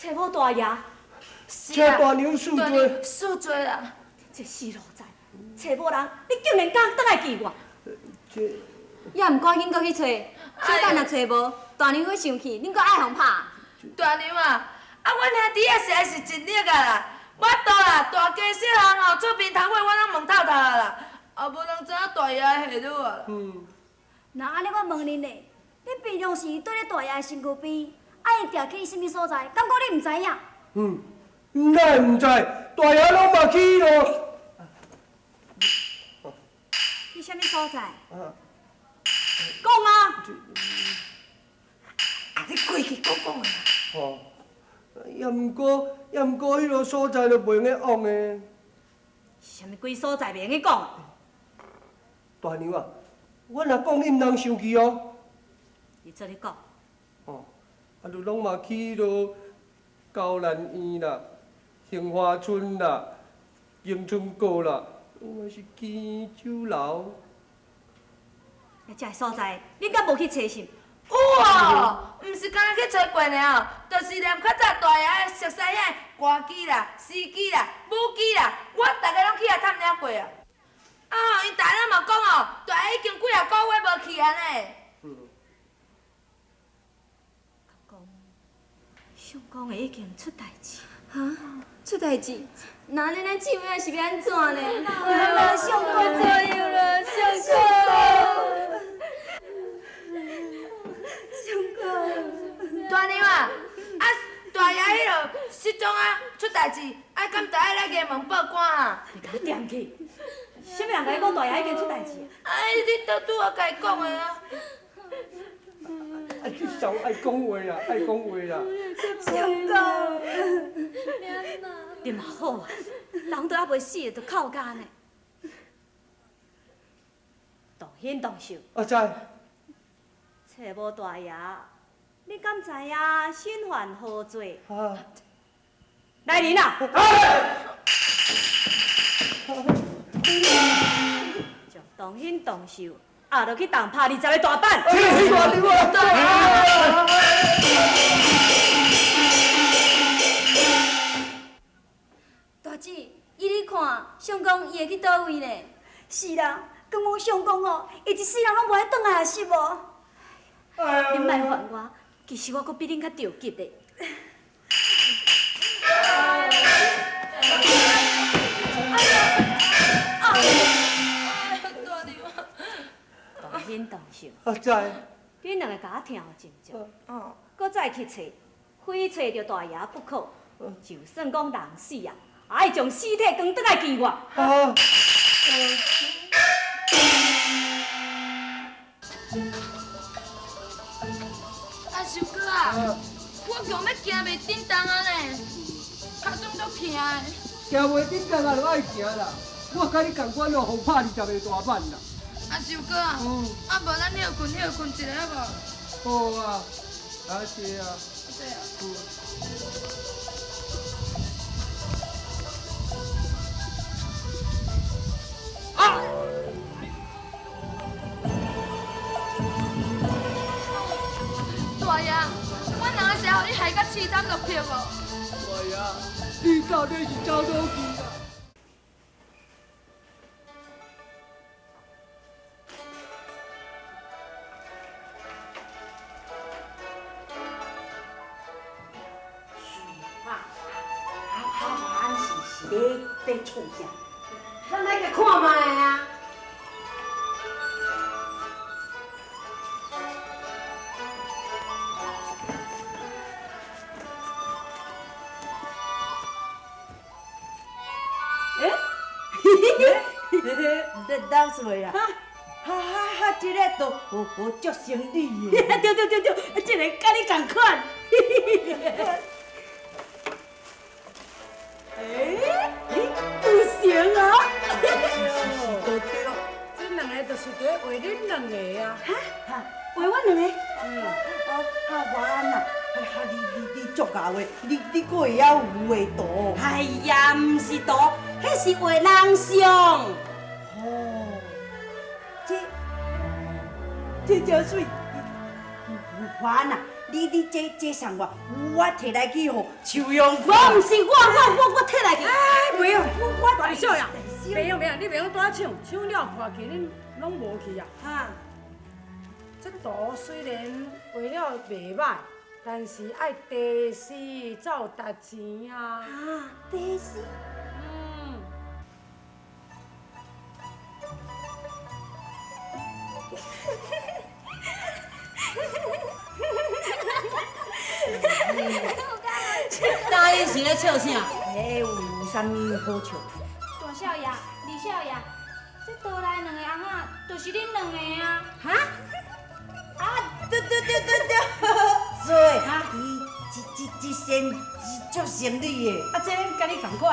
揣无大爷，找大娘恕罪，恕罪啦！这死奴才，揣无人，你竟然敢转来记我？这也毋赶紧阁去揣，小等若揣无，大娘阁生气，恁阁爱予拍？大娘啊，啊，阮兄弟仔实在是尽力啊啦！我到啦，大街小巷哦，出面头尾我拢问透透啊啦，啊，无人知影大爷的下落啊。嗯。那按呢，我问恁咧，恁平常时缀咧大爷的身躯边，啊，𪜶定去啥物所在？敢讲恁毋知影？嗯，哪会毋知？大爷拢嘛去咯。去啥物所在？讲啊！啊，你过去讲讲啊。吼，也毋过，也毋过，彼个所在就袂用得讲的。啥物鬼所在袂用得讲？大娘啊，我若讲，你毋通生气哦。你做咧讲。哦，啊，就拢嘛去彼落高兰院啦、杏花村啦、迎春阁啦，嘛是金酒楼。啊，这个所在，恁敢无去揣寻？有哦，毋是干焦去揣过尔，就是连较早大爷熟似遐歌姬啦、司机啦、舞姬啦，我逐个拢去遐探听过啊。啊，𪜶逐个嘛讲哦，大爷已经几啊个月无去啊呢。嗯。讲，相公的已经出代志。哈？出代志？那按呢咱姊妹是欲按怎呢？啊，相公怎样啦，相公。相公。大娘啊，啊，大爷彼落失踪啊，出代志，啊，敢著爱来衙门报官啊？你共我踮去！啥物人共你讲大爷已经出代志？哎，你拄拄仔共伊讲的啊！啊，这上爱讲话啦，爱讲话啦。相公，你嘛好啊，人都犹未死，就哭甲按呢。动兴动寿。阿知。揣无大爷，你敢知影身犯何罪？啊！来人啊！将唐兴、唐秀押落去重拍20个大板。是大娘啊！大姊，依你看，相公伊会去佗位呢？是啦，敢讲相公哦，伊一世人拢无爱转来啊，是无？恁莫烦我，其实我阁比恁较著急咧。唐兴、唐秀，阿知。恁两个共我听予斟酌，阁再去揣，非揣著大爷不可。就算讲人死啊，也爱将尸体扛转来见我。啊！阿秀哥啊，我强欲行袂振动啊呢，跤总足疼的。行袂振动啊，就爱行啦。我佮你仝款哦，予拍20个大板啦。阿秀哥啊，啊无咱歇睏歇睏一下好无？好啊，啊是啊。是啊。啊！大爷，阮两个是予你害甲凄惨落魄无？大爷，你到底是走佗去啦？啊，是咧咧创啥？咱来共看觅啊！欸？你老岁啊！哈哈哈！这个都学足生理的。对对对对，这个佮你仝款。欸，有成啊！是是是，对对。这两个就是伫咧画恁两个啊。哈？画阮两个？嗯。啊，啊，我安啊，哈，你足𠢕的，你阁会晓画图？哎呀，毋是图，彼是画人像。哦，这真媠。华安啊，你你這送我，我提來去予秋香。我毋是我我我提來去。哎，袂用，我大二少爺，袂用袂用，你袂用拄仔搶，搶了看起恁攏無去啊。哈，這圖雖然畫了袂歹，但是愛題詩才有值錢啊。啊，題詩。嗯。大伊是咧笑啥？欸，有啥物好笑？大少爺、二少爺，這桌內兩个翁仔，就是恁兩个啊！哈？啊，對對對對對，所以伊這身足成理的。啊，這佮你仝款。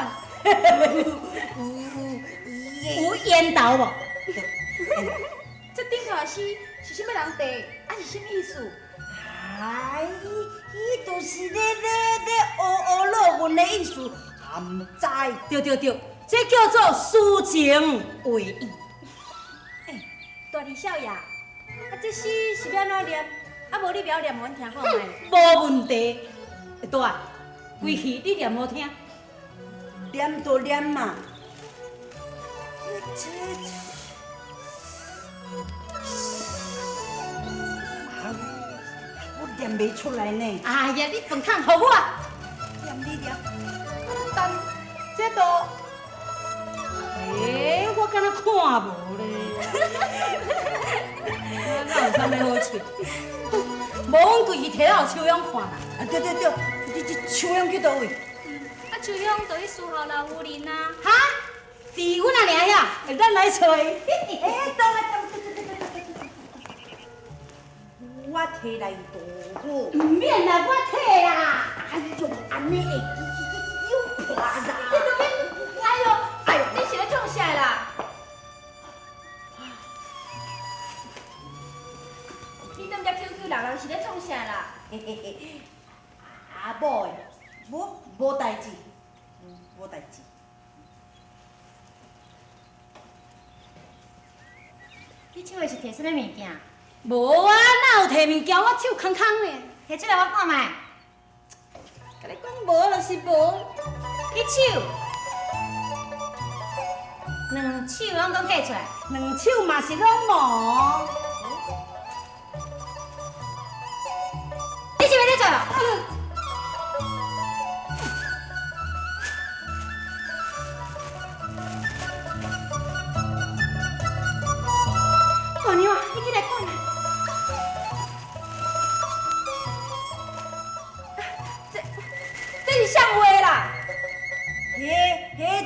有有緣投無？這頂頭的詩是啥物人題？啊是啥物意思？哎，伊就是咧咧咧學學落文的意思，也毋知。對對對，這叫做詩情畫意。欸，大二少爺，啊，這詩是欲按怎念？啊，無你袂曉念予阮聽看覓？無問題。大，規氣你念予聽。念就念嘛。這。我念袂出來呢。哎呀，你飯桶予我。念你念。但這圖，欸，我敢若看無咧。哪有啥物好笑？無阮規氣提來予秋香看啦。啊對對對，你這秋香去佗位？啊，秋香就去伺候老夫人啊。哈？佇阮阿娘遐，咱來揣。欸，等下等，對對對對對對。我提來就好。毋免啦，我提啦。哎喲，按呢會有破啦。哎喲，哎喲，你是咧創啥啦？你踮遮 QQ 人，人是咧創啥啦？嘿嘿嘿，阿某的，無代誌，無代誌。你手的是提啥物物件？無啊，哪有提物件？我手空空的。提出來我看覓。共你講無就是無。你手，兩手攏講提出來，兩手嘛是攏無。你是欲咧做？大娘啊，你緊來看啦！這是啥話啦？彼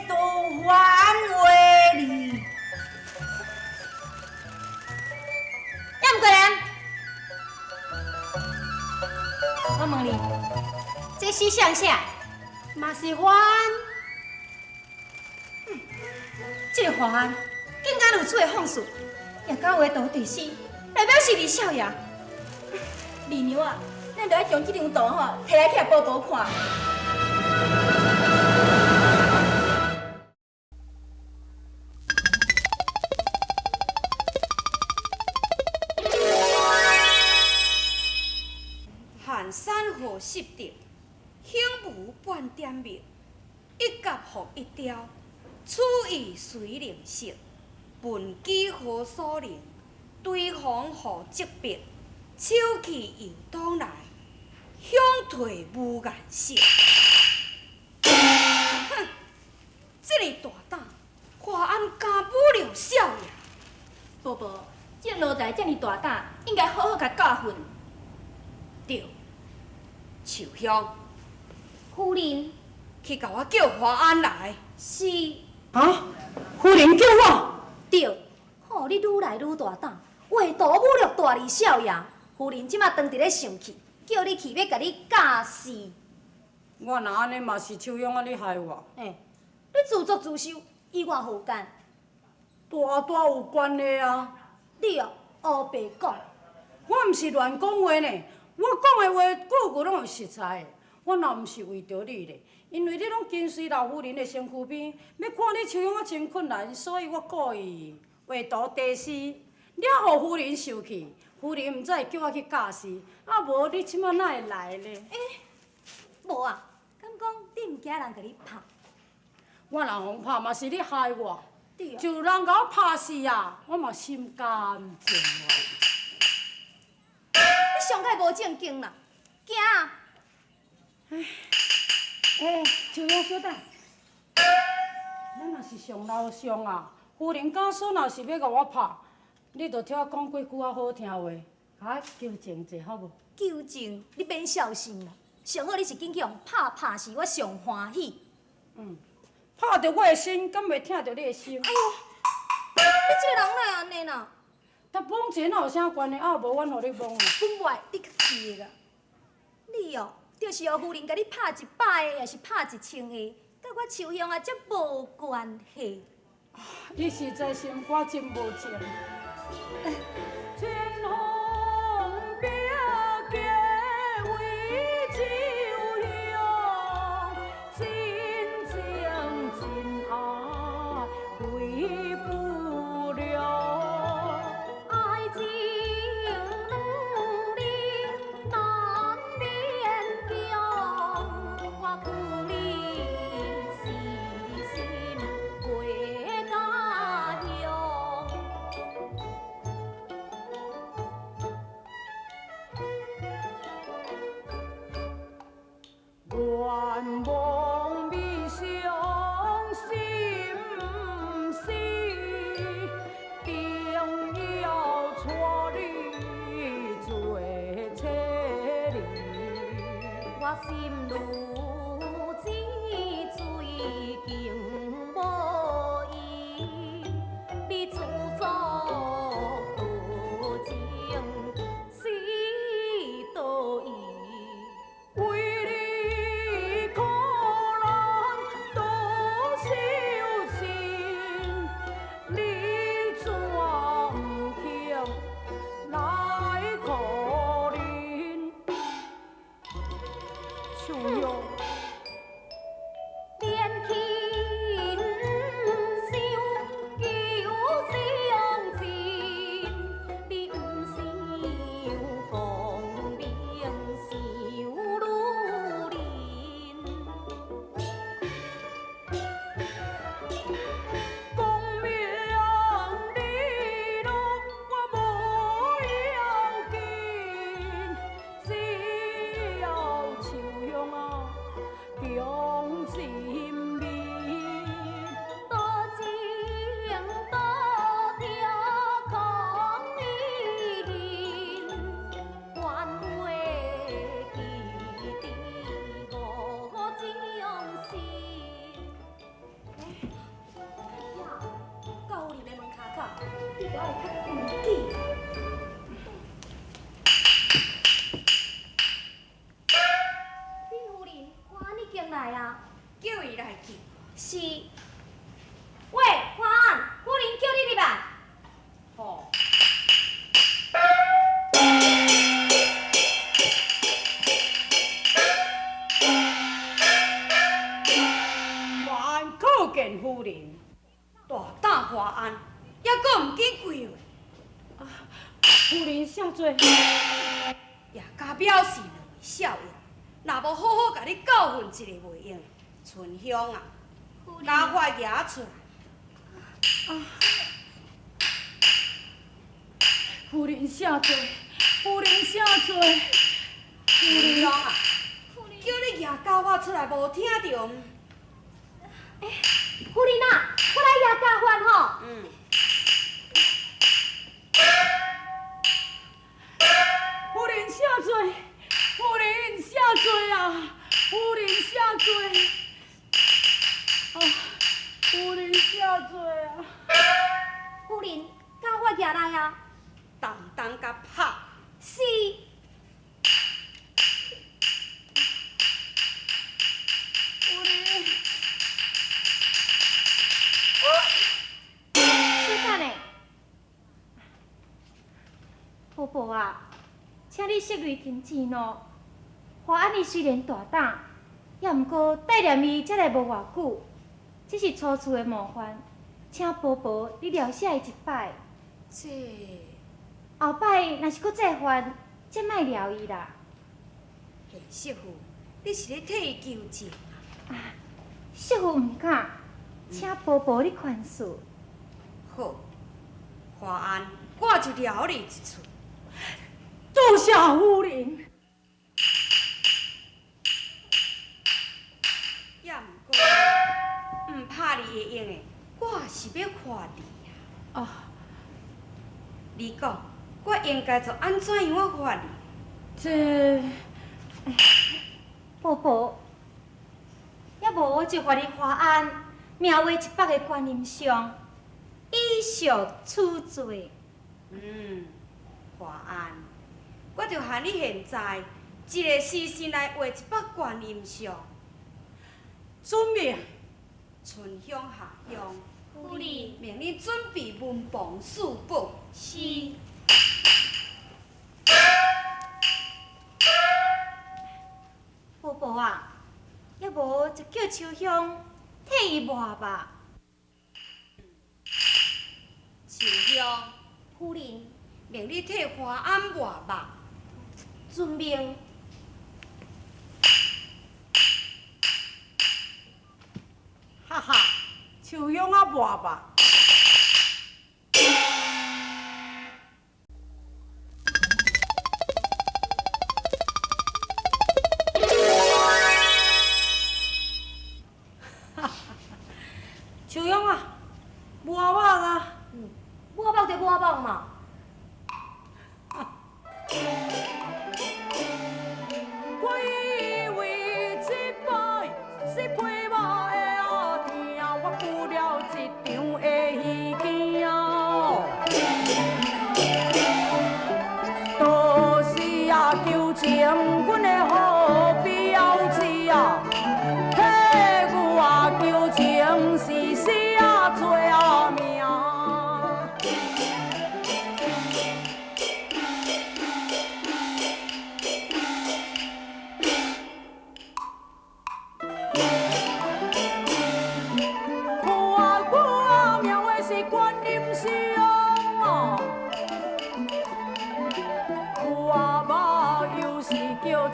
都還話哩。抑毋過來？我問你，這詩誰寫？嘛是華安。這個華安竟敢如此的放肆，也敢畫圖題詩來藐視二少爺。二娘啊，咱著愛將這張圖吼提來去予婆婆看。寒山何拾得，轻浮半点墨，一角复一雕，此意谁能识？问机何所能？堆房何积笔？手去又当来，香退无颜色。哼，这么大胆，华安敢侮辱少爷？婆婆，这个奴才这么大胆，應該好好共教訓。對，秋香，夫人，去共我叫華安來。是。啊，夫人叫我？對，吼，你愈來愈大膽，畫圖侮辱大二少爺。夫人這馬當佇咧生氣，叫你去欲共你教示。我若按呢嘛是秋香按呢害我。欸，你自作自受，與我何干？大大有關係啊！你哦，烏白講。我毋是亂講話呢，我講的話句句攏有實在的。我若毋是為著你咧，因為你攏跟隨老夫人的身軀邊，欲看你秋香我真困難，所以我故意畫圖題詩，了予夫人受氣。夫人毋知會叫我去教示，啊無你這馬哪會來咧？欸，無啊，敢講你毋驚人共你拍？我若予拍嘛是你害我，對啊。就人共我拍死啊，我嘛心甘情願。你上蓋無正經啦，行啊！欸，秋香小等，咱若是上樓上啊，夫人假使若是欲共我拍，你就替我講幾句仔好聽話，共我求情者好無？求情，你免肖心啦。上好你是緊去予拍拍死，我上歡喜。嗯，拍著我的身，敢袂疼著你的心？哎喲，你這个人哪會按呢啦？但摸錢哪有啥關係？啊，無阮予你摸啊。阮袂愛，你較記啦。你哦，就是予夫人共你拍100个，抑是拍1000个，佮我秋香啊，才無關係。你實在心肝真無情。千方百計為秋香，真情真愛揮不了。愛情女人難勉強，我勸你細心過家鄉。願望未相心死，定要娶你做妻兒。我心如止水，情無疑，你自作多情是多疑。為你苦難多受盡，你怎毋肯來可憐？秋香。年輕想求相親，你毋想功名想女人。功名利祿我無要緊，只要秋香啊共心眠。多情多痛空依恨，願話記佇五種心。呀，到夫人的門跤口，你著愛較規矩。恁夫人華安已經來啊？叫伊來見。是。喂，華安，夫人叫你入來。吼。華安叩見夫人。大膽華安，猶閣毋緊歸話。夫人請坐。也敢表示兩位少爺，若無好好共你教訓一下袂用。春香啊，假髮拿出來。夫人請坐，夫人請坐。春香啊，叫你拿假髮出來，無聽著毋？欸，夫人啊，我來拿假髮吼。嗯。夫人請坐，夫人請坐啊！夫人請坐。啊，夫人請坐啊！夫人，假髮拿來啊！重重共拍。是。夫人。小等下，婆婆啊，請你息慮停止喏。華安伊雖然大膽，也毋過帶念伊才來無偌久，這是初次的冒犯，請婆婆你饒赦伊一擺。這，後擺若是閣再犯，才莫撩伊啦。賢媳婦，你是咧替伊求情啊？媳婦毋敢，請婆婆你寬恕。好，華安，我就饒你一次。多謝夫人。也毋過，毋拍你會用的，我是欲罰你啊！哦，你講，我應該做按怎樣仔罰你？這婆婆，抑無我就罰你華安描畫一幅的觀音像，以贖此罪。嗯，華安，我就限你現在一个時辰來畫一幅觀音像。遵命。春香、夏香，夫人，命你準備文房四寶。是。婆婆啊，抑無就叫秋香替伊抹吧。秋香，夫人，命你替華安抹肉。遵命。哈哈，秋香啊，抹肉。秋香啊，抹肉啊。抹肉就抹肉嘛。我以為這擺是批肉的疼，我付了一場的戲驚。都是啊，求情阮的好表姊啊，替我求情是死啊做啊命。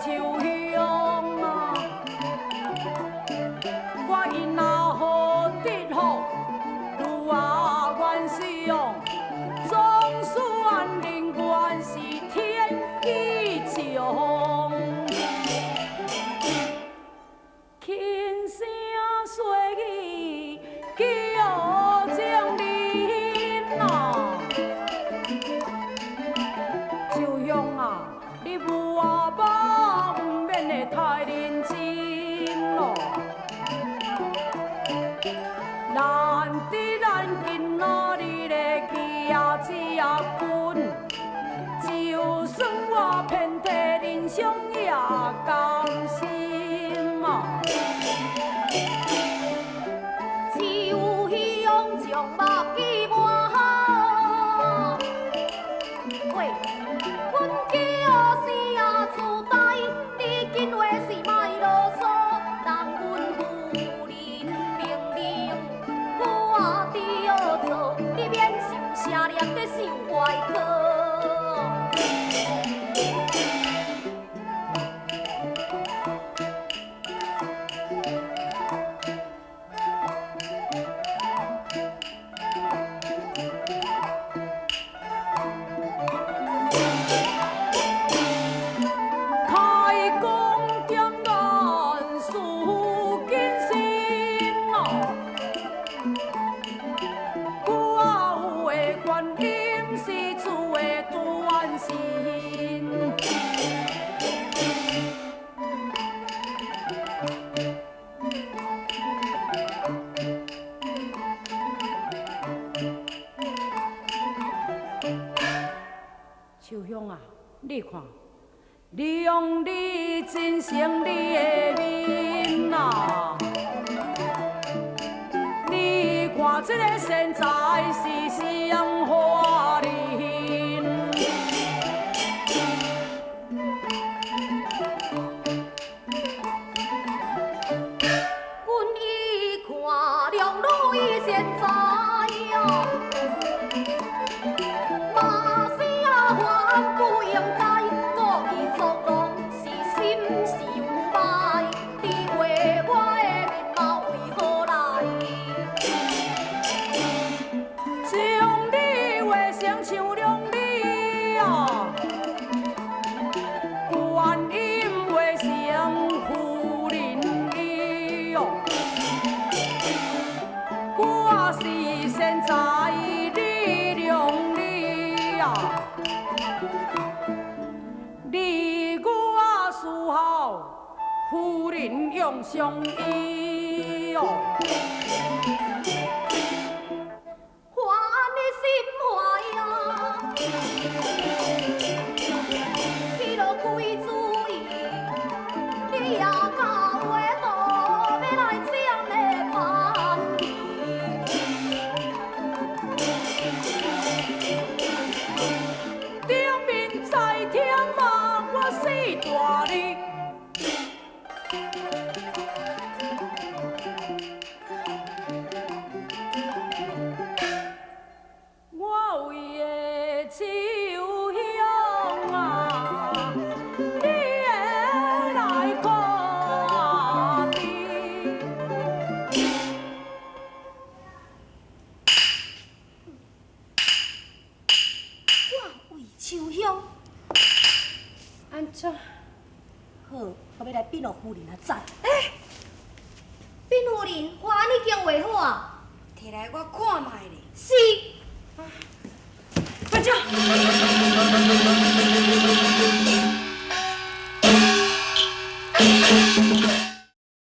秋香啊，我因若好得好，女啊愿是哦，总算人愿是天机将，轻声细语叫情人啊，秋香啊，你母啊爸。太認真咯，難得咱今仔日咧去啊吃饭，就算我遍體鱗傷也甘心啊。秋香將目記抹好，喂，阮叫声自大。你紧话是莫啰嗦，人阮夫人命令，我著做，你免想啥念得想歪过。秋香啊，你看，你用你真诚你的面啊，你看這个現在是啥花面？阮已看量女現在啊，嘛是啊，夫人永相依哦。华安的心怀啊，起了鬼主意，你也敢话图欲来占的便宜。顶面在听嘛，我死大日。我为的秋香啊，你会来看悲。我为秋香，按怎？好，我欲来禀予夫人啊知。禀夫人，华安已经画好啊。提來我看覓咧。是。班長。